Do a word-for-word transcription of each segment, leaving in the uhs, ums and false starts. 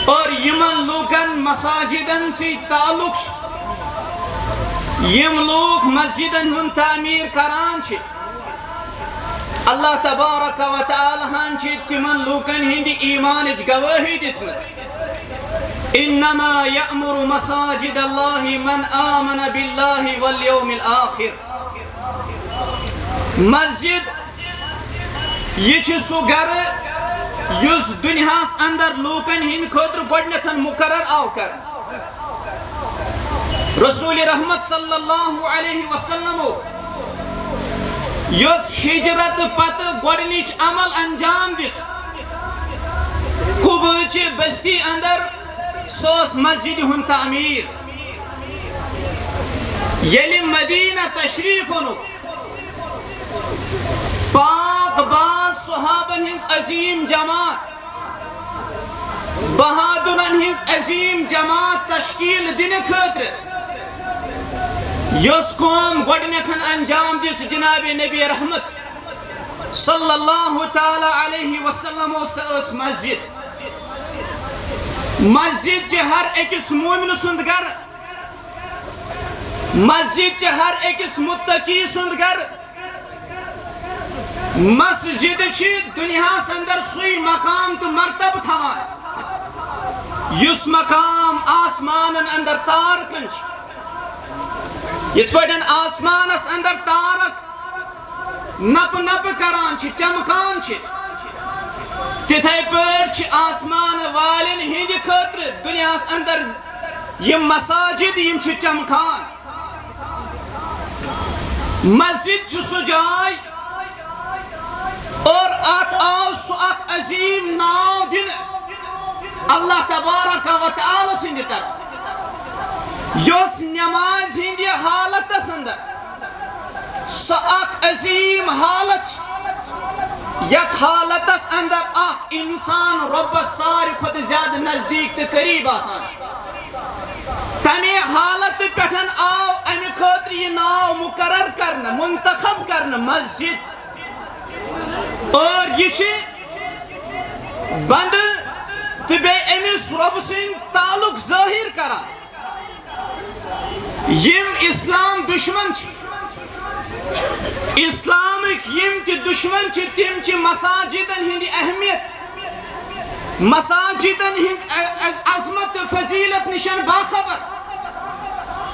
اور یِمن لوٗکن مساجدن سۭتۍ تعلق چھُ، یِم لوٗکھ مسجدن ہُنٛد تعمیٖر کران چھِ، اللہ تبارک و تعالیٰ ہن چھِ تِمن لوٗکن ہٕنٛدِ ایٖمانٕچ گوٲہی دِژمٕژ۔ انما یأمر مساجد اللہ من آمن باللہ والیوم الآخر۔ مسجد، یہِ چھُ سُہ گرٕ یُس دُنیاہس اندر لوٗکن ہٕنٛدِ خٲطرٕ گۄڈٕنیتھ مُقرر آو کرنہٕ۔ رسول رحمت صلی اللہ علیہ وسلم، یُس ہجرت پتہٕ گۄڈٕنِچ عمل انجام دِژ قباء چہِ بستی اندر، سُہ اوس مسجد ہُنٛد تعمیٖر۔ ییٚلہِ مدینہ تشریف اوٚنُکھ، پاک باز صحابن ہٕنٛز عظیٖم جماعت، بہادرن ہٕنٛز عظیٖم جماعت تشکیل دِنہٕ خٲطرٕ، یۄس کٲم گۄڈٕنیتھ انجام دِژ جناب نبی رحمت صلی اللہ تعالیٰ علیہ وسلم، سۄ ٲس مسجد۔ مسجد چھِ ہر أکِس مومنہٕ سُنٛد گرٕ، مسجد چھِ ہر أکِس متقی سُنٛد گرٕ۔ مسجد چھِ دُنیاہس اندر سُے مقام تہٕ مرتبہٕ تھاوان، یُس مقام آسمانن اندر تارکن چھِ۔ یِتھ پٲٹھۍ آسمانس اندر تارک نپہٕ نپہٕ کران چھِ، چمکان چھِ، تِتھے پٲٹھۍ چھِ آسمان والٮ۪ن ہٕنٛدِ خٲطرٕ دُنیاہس اندر یِم مساجد، یِم چھِ چمکان۔ مسجد چھُ سُہ جاے، اور اتھ آو سُہ اکھ عظیٖم ناو دِنہٕ اللہ تبارک و تعالیٰ سٕنٛدِ طرفہٕ، یۄس نمازِ ہٕنٛدِ حالتس اندر سۄ اکھ عظیٖم حالت چھِ، یتھ حالتس اندر اکھ انسان رۄبس ساروی کھۄتہٕ زیادٕ نزدیٖک تہٕ قریب آسان چھُ۔ تمے حالتہٕ پٮ۪ٹھ آو امہِ خٲطرٕ یہِ ناو مقرر کرنہٕ، منتخب کرنہٕ مسجد۔ اور یہِ چھِ بندٕ تہٕ بیٚیہِ أمِس رۄبہٕ سٕنٛدۍ تعلق ظٲہِر کران۔ یِم اسلام دشمن چھِ، اسلامٕکۍ یِم تہِ دشمن چھِ، تِم چھِ مساجدن ہٕنٛدِ اہمیت، مساجدن ہٕنٛز ع-، ع-، عظمت تہٕ فضیلت نِشن باخبر۔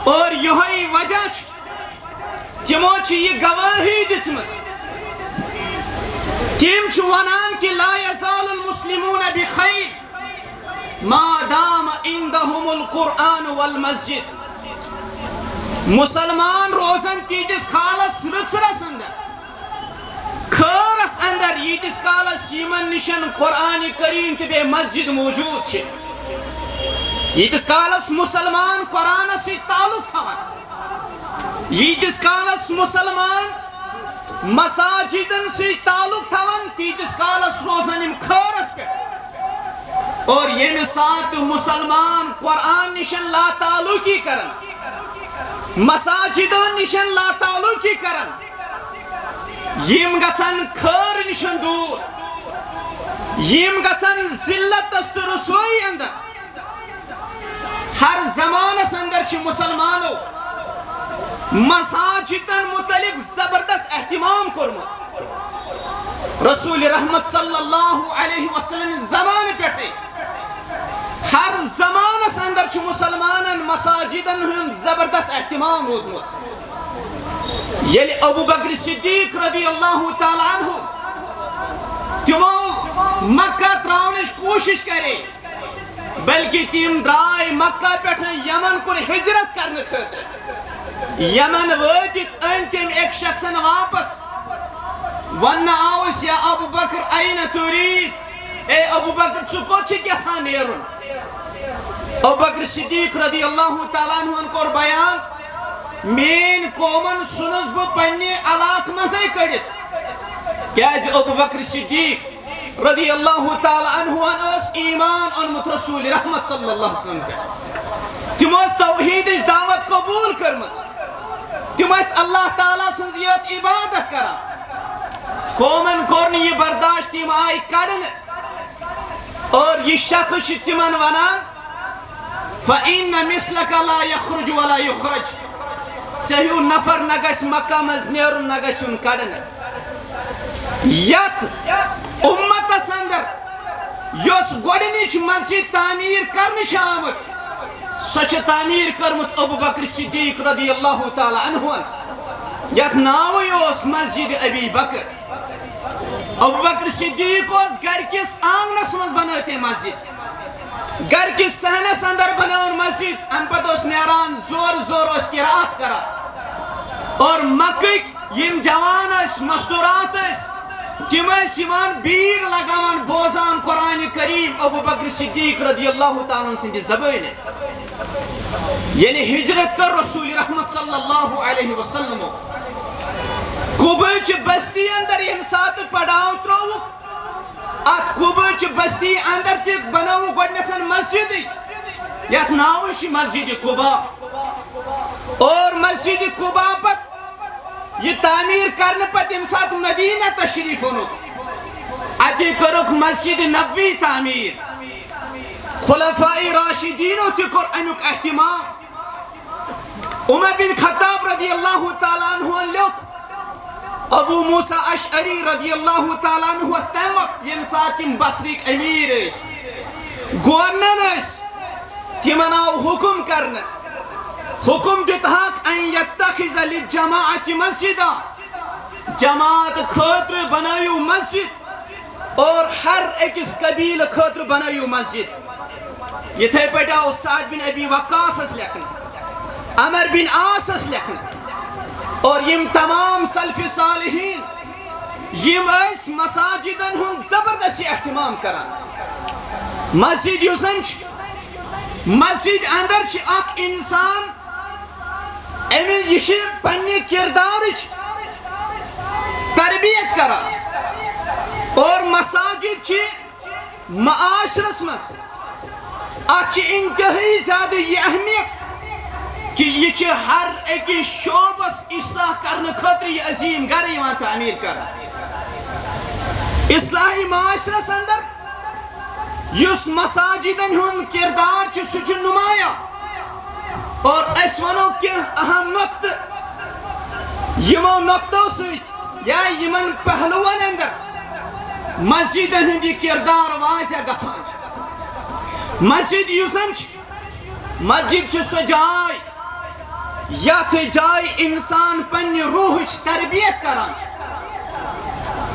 اور یِہوٚے وجہ چھُ، تِمو چھِ یہِ گوٲہی دِژمٕژ۔ تِم چھِ ونان کہِ لا یزال المسلمون بخیر ما دام عندهم القرآن والمسجد۔ مسلمان روزن تیٖتِس کالس رٕژرس اندر، خٲرس اندر، ییٖتِس کالس یِمن نِشن قرآن کریم تہٕ بیٚیہِ مسجد موجود چھِ، ییٖتِس کالس مسلمان قرآنس سۭتۍ تعلق تھاوان، ییٖتِس کالس مسلمان مساجدن سۭتۍ تعلق تھاوان، تیٖتِس کالس روزن یِم خٲرس پٮ۪ٹھ۔ اور ییٚمہِ ساتہٕ مسلمان قرآن نِشن لاتعلقی کرن، مساجدن نِشن لاتعلقی کرن، یِم گژھن خٲر نِشن دوٗر، یِم گژھن ذلتس تہٕ رسوٲیی اندر۔ ہر زمانس اندر چھِ مسلمانو مساجدن متعلق زبردست اہتمام کوٚرمُت۔ رسول رحمت صلی اللہ علیہ وسلم زمانہٕ پٮ۪ٹھے ہر زمانس اندر چھُ مسلمانن مساجدن ہُنٛد زبردست اہتمام روٗدمُت۔ ییٚلہِ ابو بکر صدیق رضی اللہ تعالیٰ عنہ تِمو مکہ تراونٕچ کوٗشش کرے، بلکہ تِم درٛاے مکہ پٮ۪ٹھ یمن کُن ہجرت کرنہٕ خٲطرٕ۔ یمن وٲتِتھ أنۍ تٔمۍ أکۍ شخصن واپس۔ وننہٕ آوُس، یا ابو بکر، این ترید؟ اے ابو بکر، ژٕ کوٚت چھُکھ یژھان نیرُن؟ ابو بکر صدیق رضی اللہ تعالیٰ عنہ کوٚر بیان، میٲنۍ قومن ژھُنُس بہٕ پننہِ علاقہٕ منٛزے کٔڑِتھ، کیازِ ابو بکر صدیق رضی اللہ تعالیٰ عنہ ٲس ایمان اوٚنمُت رسول رحمت صلی اللہ علیہ وسلم پٮ۪ٹھ۔ تِمو ٲس توحیدٕچ دعوت قبول کٔرمٕژ۔ تِم ٲسۍ اللہ تعالیٰ سٕنٛز یٲژ عبادت کران۔ قومن کوٚر نہٕ یہِ برداشت، تِم آیہِ کڑنہٕ۔ اور یہِ شخص چھِ تِمن ونان، فإن مثلك لا يخرج ولا يخرج۔ ژےٚ ہیوٗ نفر نہ گژھِ مکہ منٛز نیرُن، نہ گژھِ یُن کڑنہٕ۔ یتھ امتس اندر یۄس گۄڈٕنِچ مسجد تعمیٖر کرنہٕ چھِ آمٕژ، سۄ چھِ تعمیٖر کٔرمٕژ ابو بکر صدیق رضی اللہ تعالیٰ عنہ۔ یتھ ناوٕے اوس مسجد ابی بکر۔ ابو بکر صدیق اوس گرِ کِس آنگنس منٛز بنٲو تٔمۍ مسجد۔ گرِ کِس صحنس اندر بنٲوٕن مسجد۔ امہِ پتہٕ اوس نیران، زورٕ زورٕ اوس قرات کران۔ اور مکٕکۍ یِم جوان ٲسۍ، مستورات ٲسۍ، تِم ٲسۍ یِوان بیٖڑ لگاوان، بوزان قرآن کریم ابو بکر صدیق رضی اللہ تعالیٰ عنہ سٕنٛدِ زبٲنہِ۔ ییٚلہِ ہجرت کٔر رسول رحمت صلی اللہ علیہ وسلمو، قُباء چہِ بستی اندر ییٚمہِ ساتہٕ پڑاو ترٛووُکھ، اتھ قُباء چہِ بستی اندر تہِ بنٲوٕکھ گۄڈٕنیتھ مسجدٕے، یتھ ناوٕے چھُ مسجد قُباء۔ اور مسجد قُباء پتہٕ یہِ تعمیٖر کرنہٕ پتہٕ ییٚمہِ ساتہٕ مدینہ تشریف اوٚنُکھ، اتی کٔرٕکھ مسجد نبوی تعمیٖر۔ خلفاء راشدینو تہِ کوٚر امیُک اہتمام۔ عمر بن خطاب رضی اللہ تعالیٰ عنہ لیوٚکھ ابو موسیٰ اشعری رضی اللہ تعالیٰ عنہس تمہِ وقت، ییٚمہِ ساتہٕ تِم بصرٕکۍ امیر ٲسۍ، گورنر ٲسۍ، تِمن آو حکم کرنہٕ، حکم دیُتہکھ، ان یتخذ للجماعة مسجدا، جماعت خٲطرٕ بنٲیِو مسجد، اور ہر أکِس قبیلہٕ خٲطرٕ بنٲیِو مسجد۔ یِتھے پٲٹھۍ آو سعد بن ابی وقاصس لیکھنہٕ، عمر بن عاصس لیکھنہٕ، اور یِم تمام سلف صالحین، یِم ٲسۍ مساجدن ہُنٛد زبردست اہتمام کران۔ مسجد یُس زن چھِ، مسجد اندر چھِ اکھ انسان، أمِس، یہِ چھِ پننہِ کردارٕچ تربیت کران۔ اور مساجد چھِ معاشرس منٛز، اتھ چھِ انتہٲئی زیادٕ یہِ اہمیت کہِ یہِ چھِ ہر أکِس شعبس اصلاح کرنہٕ خٲطرٕ یہِ عظیٖم گرٕ یِوان تعمیٖر کرنہٕ۔ اصلاحی معاشرس اندر یُس مساجدن ہُنٛد کردار چھُ، سُہ چھُ نمایاں۔ اور أسۍ ونو کینٛہہ اہم نقطہٕ، یِمو نقطو سۭتۍ یا یِمن پہلوَن اندر مسجدن ہُنٛد یہِ کردار واضح گژھان چھُ۔ مسجد یُس زن چھِ، مسجد چھِ سۄ جاے، یتھ جایہِ انسان پننہِ روحٕچ تربیت کران چھُ۔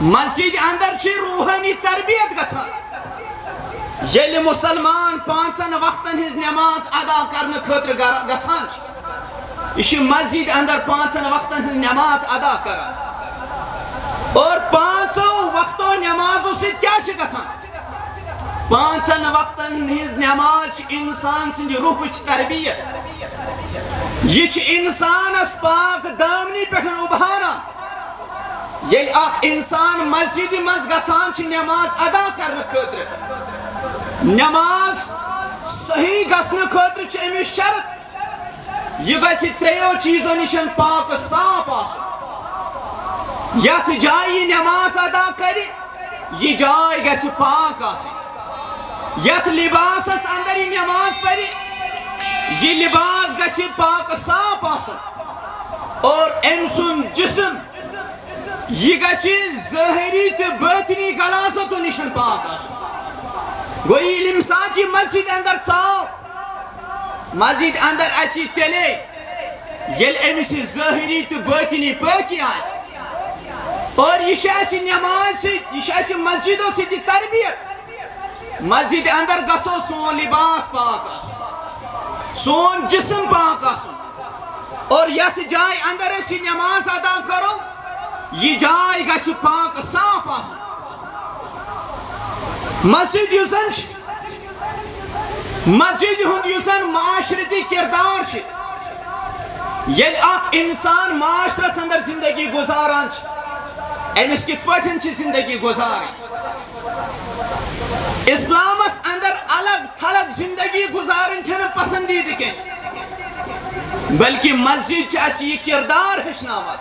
مسجد اندر چھِ روحٲنی تربیت گژھان۔ ییٚلہِ مسلمان پانٛژن وقتن ہٕنٛز نماز ادا کرنہٕ خٲطرٕ گر-، گژھان چھِ، یہِ چھِ مسجد اندر پانٛژن وقتن ہٕنٛز نماز ادا کران۔ اور پانٛژو وقتو نمازو سۭتۍ کیٛاہ چھِ گژھان؟ پانٛژن وقتن ہٕنٛز نماز چھِ انسان سٕنٛدِ روحٕچ تربیت۔ یہِ چھِ انسانس پاک دامنی پٮ۪ٹھ اُبھاران۔ ییٚلہِ اکھ انسان مسجدِ منٛز گژھان چھِ نماز ادا کرنہٕ خٲطرٕ، نماز صحیح گژھنہٕ خٲطرٕ چھِ أمِس شرط، یہِ گژھِ ترٛیٚیو چیٖزو نِش پاک صاف آسُن۔ یتھ جایہِ یہِ نماز ادا کرِ، یہِ جاے گژھِ پاک آسٕنۍ۔ یتھ لباسس اندر یہِ نماز پرِ، یہِ لباس گژھِ پاک صاف آسُن۔ اور أمۍ سُنٛد جسم، یہِ گژھِ ظٲہری تہٕ باطنی غلاظتو نِش پاک آسُن۔ گوٚو، ییٚلہِ ییٚمہِ ساتہٕ یہِ مسجد اندر ژاو، مسجد اندر اژِ تیٚلے، ییٚلہِ أمِس یہِ ظٲہری تہٕ باطنی پٲکی آسہِ۔ اور یہِ چھِ اَسہِ نماز سۭتۍ، یہِ چھِ اَسہِ مسجدو سۭتۍ یہِ تربیت۔ مسجد اندر گژھو سون لباس پاک آسُن، سون جسم پاک آسُن۔ اور یتھ جایہِ اندر أسۍ یہِ نماز ادا کرو، یہِ جاے گژھِ پاک صاف آسُن۔ مسجد یُس زن چھِ، مسجد ہُنٛد یُس زن معاشرتی کردار چھِ، ییٚلہِ اکھ انسان معاشرس اندر زندگی گزاران چھِ، أمِس کِتھ پٲٹھۍ چھِ زندگی گزارٕنۍ؟ اسلامس اندر الگ تھلگ زندگی گزارٕنۍ چھنہٕ پسندیدٕ کینٛہہ، بلکہ مسجد چھِ اسہِ یہِ کردار ہیٚچھناوان۔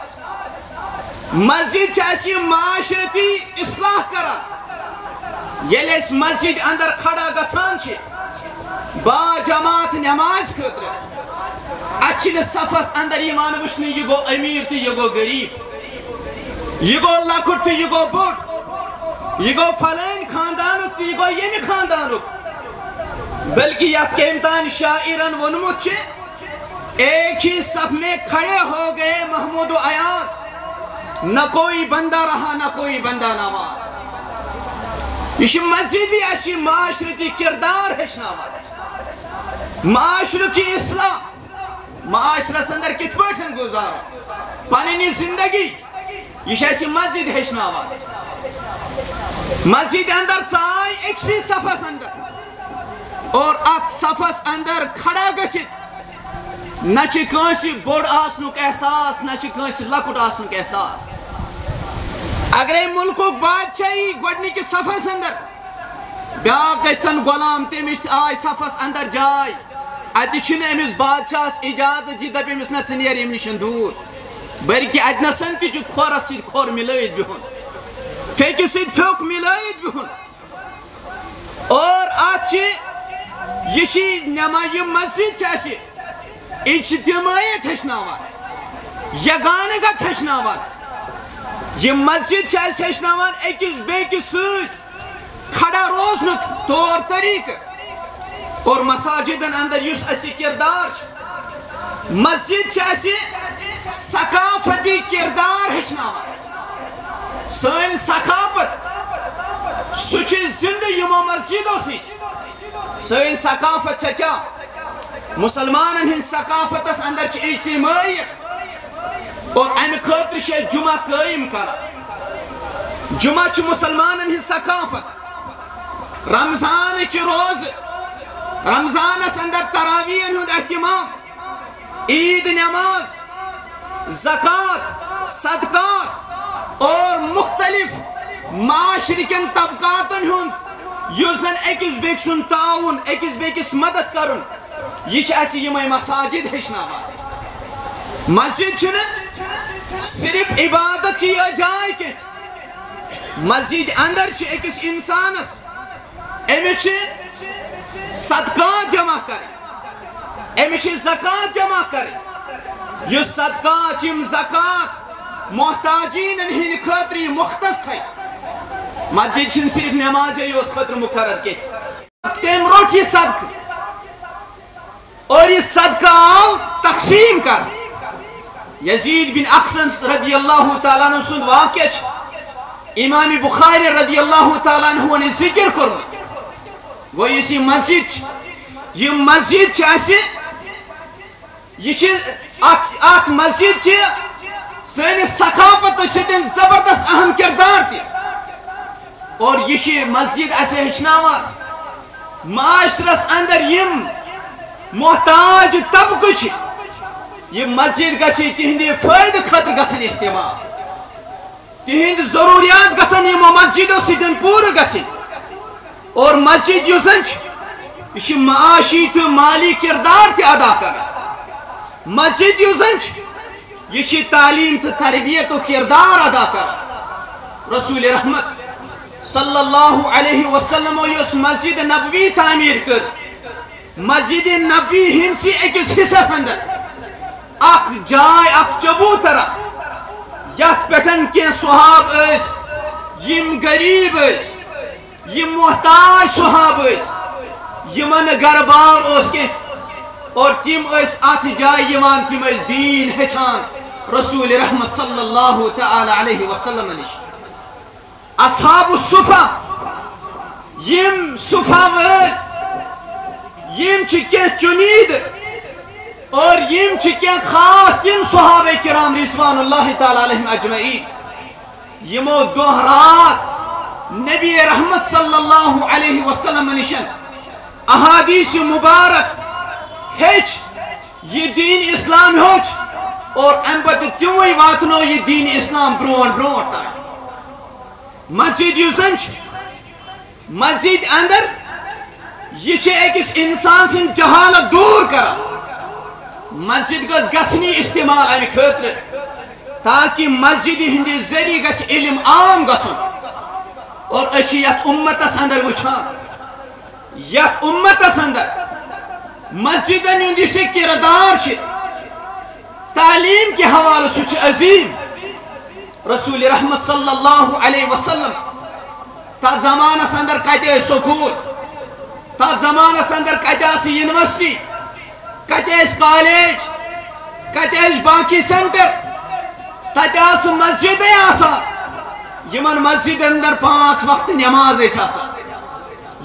مسجد چھِ اَسہِ یہِ معاشرتی اصلاح کران۔ ییٚلہِ أسۍ مسجد اندر کھڑا گژھان چھِ با جماعت نماز خٲطرٕ، اتہِ چھِنہٕ صفس اندر یِوان وٕچھنہٕ یہِ گوٚو امیر تہٕ یہِ گوٚو غریب، یہِ گوٚو لۄکُٹ تہٕ یہِ گوٚو بوٚڑ، یہِ گوٚو فلٲنۍ خاندانُک تہٕ یہِ گوٚو ییٚمہِ خاندانُک۔ بلکہ یتھ کٔمۍ تام شاعرن ووٚنمُت چھِ، ایک ہی صف میں کھڑے ہو گئے محمود و ایاز، نہ کوئی بندہ رہا نہ کوئی بندہ نواز۔ یہِ چھِ مسجدی اَسہِ معاشرتی کردار ہیٚچھناوان، معاشرٕ کی اصلاح، معاشرس اندر کِتھ پٲٹھۍ گُزارو پنٕنۍ یہِ زندگی۔ یہِ چھِ اَسہِ مسجد ہیٚچھناوان۔ مسجد اندر ژاے أکسٕے صفس اندر اور اتھ صفس اندر کھڑا گٔژھِتھ نہ چھِ کٲنٛسہِ بوٚڑ آسنُک احساس، نہ چھِ کٲنٛسہِ لۄکُٹ آسنُک احساس۔ اگرے مُلکُک بادشاہ یی گۄڈنِکِس صفس اندر، بیٛاکھ گژھِ تن غلام، تٔمِس تہِ آے صفس اندر جاے۔ اتہِ چھِنہٕ أمِس بادشاہس اجازت، یہِ دپہِ أمِس، "نہ، ژٕ نیر ییٚمہِ نِش دوٗر"، بلکہِ اتہِ نسن تہِ چھُ کھۄرس سۭتۍ کھۄر مِلٲیِتھ بِہُن، پھیٚکہِ سۭتۍ پھیوٚک مِلٲیِتھ بِہُن۔ اور اتھ چھِ، یہِ چھِ نما-، یہِ مسجد چھِ اَسہِ اجتماعیت ہیٚچھناوان، یگانگت ہیٚچھناوان۔ یہِ مسجد چھِ اَسہِ ہیٚچھناوان أکِس بیٚکِس سۭتۍ کھڑا روزنُک طور طریقہٕ۔ اور مساجدن اندر یُس اَسہِ کردار چھُ، مسجد چھِ اَسہِ ثقافتی کردار ہیٚچھناوان۔ سٲنۍ ثقافت، سُہ چھُ زندٕ یِمو مسجدو سۭتۍ۔ سٲنۍ ثقافت چھےٚ کیٛاہ؟ مُسلمانن ہٕنٛز ثقافتس اندر چھِ اجتماعیت، اور امہِ خٲطرٕ چھِ أسۍ جمعہ قٲیِم کران۔ جمعہ چھُ مُسلمانن ہٕنٛز ثقافت۔ رمضانٕکۍ روزٕ، رمضانس اندر تراویحن ہُنٛد اہتمام، عید نماز، زکوٰۃ، صدقات اور مختلف معاشرٕ کٮ۪ن طبقاتن ہُنٛد، یُس زن أکِس بیٚکہِ سُنٛد تعاوُن، أکِس بیٚکِس مدد کرُن، یہِ چھِ اَسہِ یِمے مساجد ہیٚچھناوان۔ مسجد چھِنہٕ صرف عبادت چی یٲژ جاے کینٛہہ، مسجد اندر چھِ أکِس انسانس، أمِس چھِ صدقات جمع کرٕنۍ، أمِس چھِ زکوٰۃ جمع کرٕنۍ۔ یُس صدقات، یِم زکوٰۃ محتاجیٖنن ہٕنٛدِ خٲطرٕ یہِ مختص تھایہِ، مسجد چھِنہٕ صرف نمازے یوت خٲطرٕ مقرر کینٛہہ۔ تٔمۍ روٚٹ یہِ صدقہٕ اور یہِ صدقہٕ آو تقسیٖم کرنہٕ۔ یزید بن اخسن رضی اللہ تعالیٰ عنہ سُنٛد واقعہ چھُ امام بخاری رضی اللہ تعالیٰ عنہ ذکر کوٚرمُت۔ گوٚو یُس یہِ مسجد چھِ، یہِ مسجد چھِ اَسہِ، یہِ چھِ اَتھ، اَتھ مسجد چھِ سٲنِس ثقافتس سۭتۍ زبردست اہم کردار تہِ۔ اور یہِ چھِ مسجد اَسہِ ہیٚچھناوان معاشرس اندر یِم محتاج طبقہٕ چھِ، یہِ مسجد گژھِ تِہنٛدِ فٲیدٕ خٲطرٕ گژھٕنۍ استعمال۔ تِہنٛدۍ ضروٗریات گژھن یِمو مسجدو سۭتۍ پوٗرٕ گژھٕنۍ۔ اور مسجد یُس زن چھِ، یہِ چھِ معاشی تہٕ مالی کردار تہِ ادا کران۔ مسجد یُس زن چھِ، یہِ چھِ تعلیٖم تہٕ تربیتُک کردار ادا کران۔ رسول رحمت صلی اللہ علیہ وسلمو یۄس مسجد نبوی تعمیٖر کٔر، مسجد نبوی ہٕنٛدسٕے أکِس حصس اندر اکھ جاے، اکھ چبوترا، یتھ پٮ۪ٹھ کینٛہہ صحاب ٲسۍ، یِم غریب ٲسۍ، یِم محتاج صحاب ٲسۍ، یِمن نہٕ گرٕ بار اوس کینٛہہ، اور تِم ٲسۍ اتھ جایہِ یِوان، تِم ٲسۍ دیٖن ہیٚچھان رسول رحمت صلی اللہ تعالیٰ علیہ وسلم نِش۔ اصحاب الصفہ، یِم صفہ وٲلۍ، یِم چھِ کینٛہہ چُنیٖدٕ اور یِم چھِ کینٛہہ خاص تِم صحابہ کرام رضوان اللہ تعالیٰ علیہم اجمعین، یِمو دۄہ رات نبی رحمت صلی اللہ علیہ وسلم نِشن احادیث مبارک ہیٚچھ، یہِ دین اسلام ہیوٚچھ، اور امہِ پتہٕ تِموٕے واتنو یہِ دین اسلام برونٛٹھ برونٛٹھ تام۔ مسجد یُس زن چھِ، مسجد اندر، یہِ چھِ أکِس انسان سٕنٛز جہالت دوٗر کران۔ مسجد گٔژھ گژھنی استعمال امہِ خٲطرٕ، تاکہ مسجد ہٕنٛدِ ذٔریعہٕ گژھِ علم عام گژھُن۔ اور أسۍ چھِ یتھ اُمتس اندر وٕچھان، یتھ اُمتس اندر مسجدن ہُنٛد یُس یہِ کردار چھُ، تعلیٖم کہِ حوالہٕ سُہ چھُ عظیٖم۔ رسول رحمت صلی اللہ علیہ وسلم، تتھ زمانس اندر کتہِ ٲسۍ سکوٗل؟ تتھ زمانس اندر کتہِ آسہٕ یونیورسٹی؟ کتہِ ٲسۍ کالج؟ کتہِ ٲسۍ باقی سینٹر؟ تتہِ آسہٕ مسجدے آسان۔ یِمن مسجدن اندر پانٛژھ وقت نماز ٲسۍ آسان۔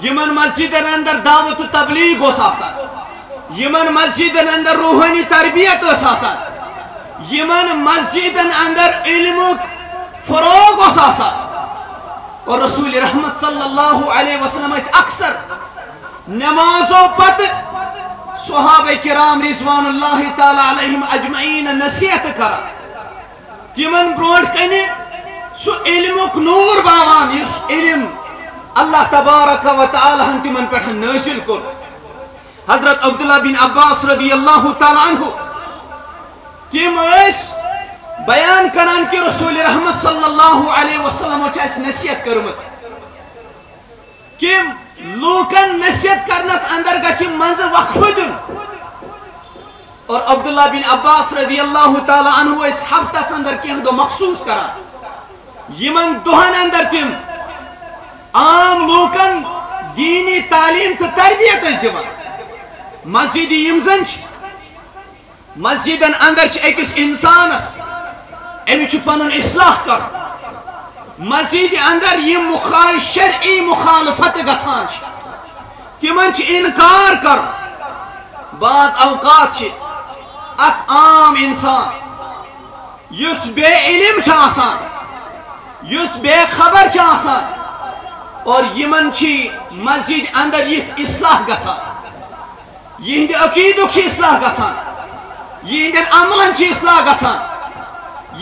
یِمن مسجدن اندر دعوت و تبلیغ اوس آسان۔ یِمن مسجدن اندر روحٲنی تربیت ٲس آسان۔ یِمن مسجدن اندر علمُک فروغ اوس آسان۔ اور رسول رحمت صلی اللہ علیہ وسلم ٲسۍ اکثر نمازو پتہٕ صحابہ کرام رضوان اللہ تعالی علیہم اجمعین نصیحت کران۔ تِمن برونٛٹھ کنہِ سُہ علمُک نوٗر باوان، یُس علم اللہ تبارک و تعالی ہن تِمن پٮ۪ٹھ نٲصِل کوٚر۔ حضرت عبداللہ بن عباس رضی اللہ تعالی عنہ، تِم ٲسۍ بیان کران کہِ رسول رحمت صلی اللہ علیہ وسلمو چھِ اَسہِ نصیحت کٔرمٕژ کہِ لوٗکن نصیحت کرنس اندر گژھِ منٛزٕ وقفہٕ دیُن۔ اور عبداللہ بن عباس رضی اللہ تعالی عنہ ٲسۍ ہفتس اندر کینٛہہ دۄہ مخصوٗص کران، یِمن دۄہن اندر تِم عام لوٗکن دیٖنی تعلیٖم تہٕ تربیت ٲسۍ دِوان۔ مسجدِ یِم زن چھِ، مسجدن اندر چھِ أکِس انسانس، أمِس چھُ پنُن اصلاح کرُن۔ مسجدِ اندر یِم مخال-، شرعی مخالفت گژھان چھِ، تِمن چھُ انکار کرُن۔ بعض اوقات چھِ اکھ عام انسان، یُس بے علم چھُ آسان، یُس بے خبر چھُ آسان، اور یِمن چھِ مسجدِ اندر یِتھ اصلاح گژھان۔ یِہنٛدِ عقیٖدُک چھُ اصلاح گژھان، یِہنٛدٮ۪ن عملن چھُ اصلاح گژھان،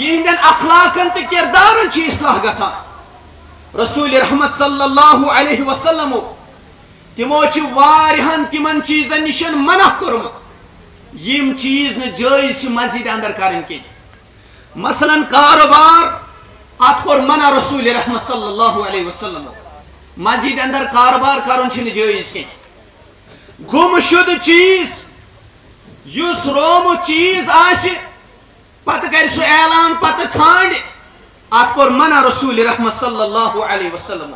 یِہنٛدٮ۪ن اخلاقن تہٕ کردارن چھُ اصلاح گژھان۔ رسول رحمت صلی اللہ علیہ وسلمو، تِمو چھِ واریاہن تِمن چیٖزن نِش منع کوٚرمُت، یِم چیٖز نہٕ جٲیز چھِ مسجدِ اندر کرٕنۍ کینٛہہ۔ مثلاً کاروبار، اتھ کوٚر منع رسول رحمت صلی اللہ علیہ وسلمو۔ مسجدِ اندر کاروبار کرُن چھُنہٕ جٲیز کینٛہہ۔ گُم شدٕ چیٖز، یُس روومُت چیٖز آسہِ، پتہٕ کرِ سُہ اعلان، پتہٕ ژھانڈِ، اتھ کوٚر منع رسول رحمت صلی اللہ علیہ وسلمو۔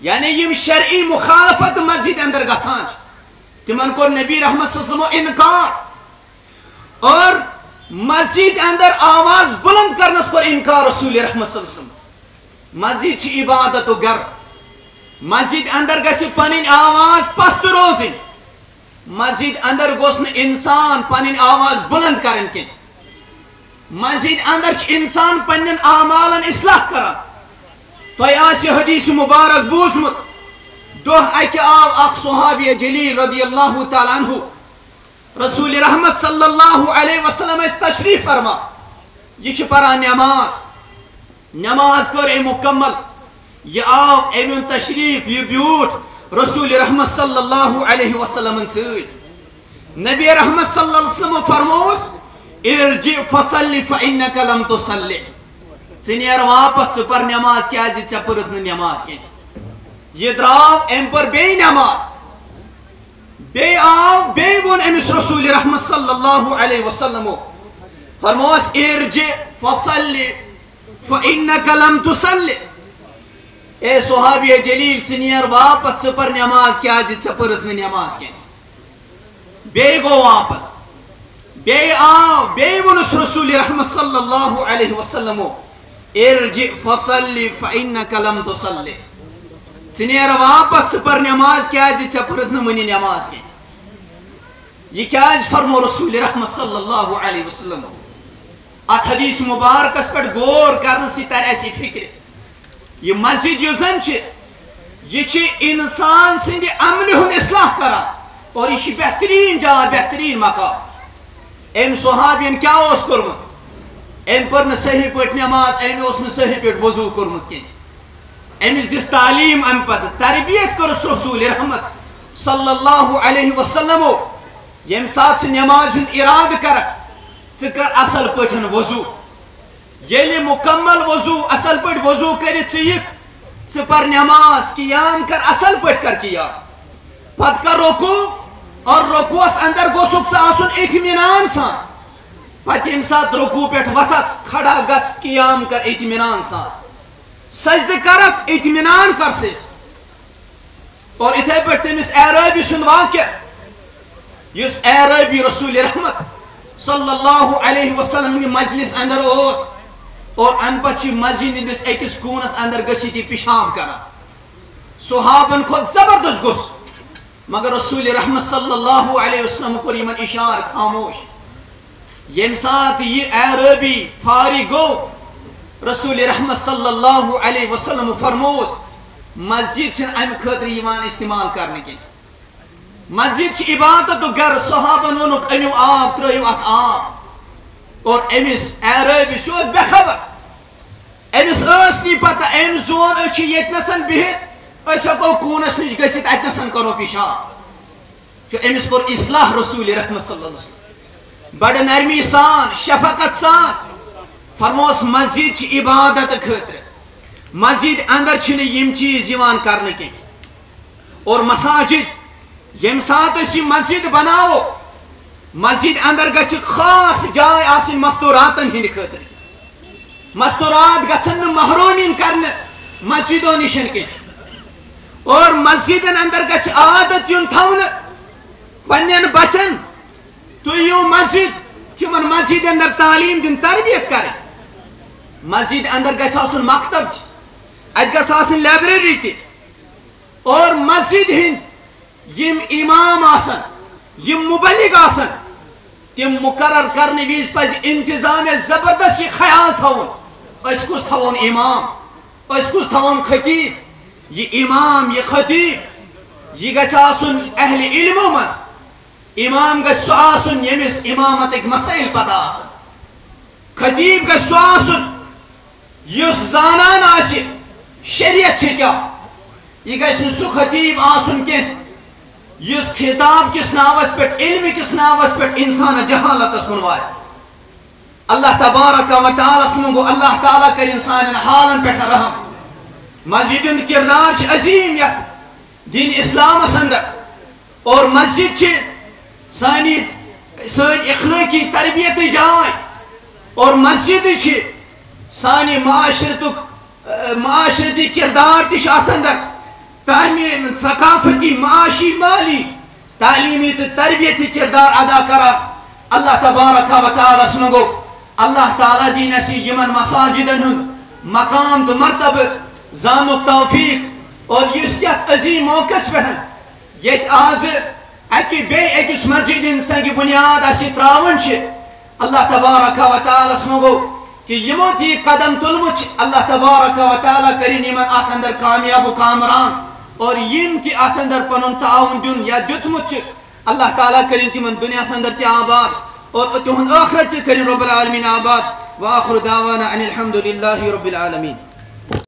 یعنی یِم شرعی مخالفت مسجدِ اندر گژھان چھِ، تِمن کوٚر نبی رحمت صلی اللہ علیہ وسلمو انکار۔ اور مسجدِ اندر آواز بلند کرنس کوٚر انکار رسول رحمت صلی اللہ علیہ وسلم۔ مسجد چھِ عبادت و گھر۔ مسجدِ اندر گژھِ پنٕنۍ آواز پست روزٕنۍ۔ مسجدِ اندر گوٚژھ نہٕ انسان پنٕنۍ آواز بلند کرٕنۍ کینٛہہ۔ مسجدِ اندر چھُ انسان پننٮ۪ن اعمالن اصلاح کران۔ تۄہہِ آسہِ حدیث مبارک بوٗزمُت، دۄہ اکہِ آو اکھ صحابی جلیل رضی اللہ تعالیٰ عنہ، رسول رحمت صلی اللہ علیہ وسلم ٲسۍ تشریف فرما، یہِ چھِ پران نماز، نماز کٔر أمۍ مکمل، یہِ آو، أمۍ اوٚن تشریف، یہِ بیوٗٹھ رسول رحمت صلی اللہ علیہ وسلمن سۭتۍ۔ نبی رحمت صلی اللہ علیہ وسلم فرمووُس، "ارجع فصل فإنك لم تصل"، ژٕ نیر واپس، ژٕ پر نماز، کیازِ ژےٚ پٔرٕتھ نہٕ نماز کینٛہہ۔ یہِ درٛاو، أمۍ پٔر بیٚیہِ نماز۔ بیٚیہِ آو، بیٚیہِ ووٚن أمِس رسول رحمت صلی اللہ علیہ وسلمو، فرمووس، "ارجع فصل فإنك لم تصل"، اے صحابی جلیل، ژٕ نیر واپس، ژٕ پر نماز، کیازِ ژےٚ پٔرٕتھ نہٕ نماز کینٛہہ۔ بیٚیہِ گوٚو واپس، بیٚیہِ آو، بیٚیہِ ووٚنُس رسول رحمت صلی اللہ علیہ وسلمو، "ارجع فصل فإنك لم تصل"، ژٕ نیر واپس، ژٕ پر نماز، کیازِ ژےٚ پٔرٕتھ نہٕ وُنہِ نماز کینٛہہ۔ یہِ کیازِ فرمو رسول رحمت صلی اللہ علیہ وسلم؟ اتھ حدیث مبارکس پٮ۪ٹھ غور کرنہٕ سۭتۍ ترِ اسہِ یہِ فکرِ، یہِ مسجد یۄس زن چھِ، یہِ چھِ انسان سٕنٛدِ عملہِ ہُنٛد اصلاح کران، اور یہِ چھِ بہترین جاے، بہترین مقام۔ أمۍ صحابین کیٛاہ اوس کوٚرمُت؟ أمۍ پٔر نہٕ صحیح پٲٹھۍ نماز، أمۍ اوس نہٕ صحیح پٲٹھۍ وضو کوٚرمُت کینٛہہ۔ أمِس دِژ تعلیٖم، اَمہِ پتہٕ تربیت کٔرٕس رسول رحمت صلی اللہ علیہ وسلمو۔ ییٚمہِ ساتہٕ ژٕ نمازِ ہُنٛد ارادٕ کرکھ، ژٕ کر اصل پٲٹھۍ وضو۔ ییٚلہِ مکمل وضو، اصل پٲٹھۍ وضو کٔرِتھ ژٕ یِکھ، ژٕ پر نماز، قیام کر، اصل پٲٹھۍ کر قیام۔ پتہٕ کر رکوع، اور رکوعس اندر گوٚژھکھ ژٕ آسُن اطمینان سان۔ پتہٕ ییٚمہِ ساتہٕ رکوع پٮ۪ٹھ وۄتھکھ، کھڑا گژھ، قیام کر اطمینان سان۔ سجدٕ کرکھ، اطمینان کر سجدٕ۔ اور اِتھے پٲٹھۍ تٔمِس اعرٲبی سُنٛد واقعہ، یُس اعرٲبی رسول رحمت صلی اللہ علیہ وسلم ہٕنٛدِ مجلس اندر اوس، اور امہِ پتہٕ چھِ مسجد ہٕنٛدِس أکِس کوٗنس اندر گٔژھِتھ یہِ پِشاب کران۔ صحابن کھوٚت زبردست غصہٕ، مگر رسول رحمت صلی اللہ علیہ وسلم کوٚر یِمن اشارٕ خاموش۔ ییٚمہِ ساتہٕ یہِ اعرٲبی فارغ گوٚو، رسول رحمت صلی اللہ علیہ وسلم فرمووُس، مسجد چھِنہٕ امہِ خٲطرٕ یِوان استعمال کرنہٕ کینٛہہ۔ مسجد چھِ عبادتُک گرٕ۔ صحابن ووٚنُکھ، أنِو آب، ترٲیِو اتھ آب۔ اور أمِس اعرٲبی، سُہ اوس بے خبر۔ أمِس ٲس نہٕ پتہ، أمۍ زون أسۍ چھِ ییٚتنَسَن بِہِتھ، أسۍ ہٮ۪کو کوٗنَس نِش گٔژھِتھ، اَتنَسَن کَرو پِشاب۔ چھُ أمِس کوٚر اصلاح رسول رحمت صلی اللہ علیہ وسلم۔ بڑٕ نرمی سان، شفقت سان فرموس، مسجد چھِ عبادت خٲطرٕ۔ مسجد اندر چھِنہٕ یِم چیٖز یِوان کرنہٕ کینٛہہ۔ اور مساجد، ییٚمہِ ساتہٕ أسۍ یہِ مسجد بناوو، مسجد اندر گژھِ خاص جاے آسٕنۍ مستوراتن ہٕنٛدِ خٲطرٕ۔ مستورات گژھن نہٕ محروم یِن کرنہٕ مسجدو نِش کینٛہہ۔ اور مسجدن اندر گژھِ عادت یُن تھاونہٕ پننٮ۪ن بچن، تُہۍ یِیِو مسجد، تِمن مسجد اندر تعلیٖم دِنۍ، تربیت کرٕنۍ۔ مسجد اندر گژھِ آسُن مکتب تہِ، اتہِ گژھِ آسٕنۍ لائبریری تہِ۔ اور مسجد ہٕنٛدۍ یِم امام آسن، یِم مبلغ آسن، تِم مقرر کرنہٕ وِزِ پزِ انتظامیہ زبردست یہِ خیال تھاوُن، أسۍ کُس تھاوون امام، أسۍ کُس تھاوون خطیب۔ یہِ امام، یہِ خطیب، یہِ گژھِ آسُن اہل علمو منٛز۔ امام گژھِ سُہ آسُن، ییٚمِس امامتٕکۍ مسائل پتہ آسن۔ خطیب گژھِ سُہ آسُن، یُس زانان آسہِ شریعت چھِ کیٛاہ۔ یہِ گژھِ نہٕ سُہ خطیب آسُن کینٛہہ، یُس خطاب کِس ناوس پٮ۪ٹھ، علمہٕ کِس ناوس پٮ۪ٹھ انسان جہالتس کُن واتہِ۔ اللہ تبارک و تعالیٰ سُنٛد گوٚو، اللہ تعالیٰ کٔرِن سانٮ۪ن حالن پٮ۪ٹھ رحم۔ مسجد ہُنٛد کردار چھُ عظیٖم یتھ دین اسلامس اندر۔ اور مسجد چھِ سانی، سٲنۍ اخلٲقی تربیتٕچ جاے۔ اور مسجد چھِ سانہِ معاشرتُک، اہ، معاشرتی کردار تہِ چھُ اتھ اندر۔ تعمیٖم، ثقافتی، معاشی، مالی، تعلیمی تہٕ تربیتی کردار ادا کران۔ اللہ تبارک و تعالیٰ سُنٛد گوٚو، اللہ تعالیٰ دِیِن اَسہِ یِمن مساجدن ہُنٛد مقام تہٕ مرتبہٕ زاننُک توفیق۔ اور یُس یتھ عظیٖم موقعس پٮ۪ٹھ ییٚتہِ آزٕ اَکہِ بیٚیہِ أکِس مسجد ہٕنٛز سنگِ بنیاد اَسہِ ترٛاوان چھِ، اللہ تبارک و تعالیٰ ہس منٛگو کہِ یِمو تہِ یہِ قدم تُلمُت چھُ، اللہ تبارک و تعالیٰ کٔرِن یِمن اتھ اندر کامیاب و کامران، اور یِم تہِ اتھ اندر پنُن تعاوُن دیُن یا دیُتمُت چھُ، اللہ تعالیٰ کٔرِن تِمن دُنیاہس اندر تہِ آباد اور تِہُنٛد ٲخرت تہِ کٔرِن رب العالمین آباد۔ وآخر دعوانا ان الحمد للہ رب العالمین۔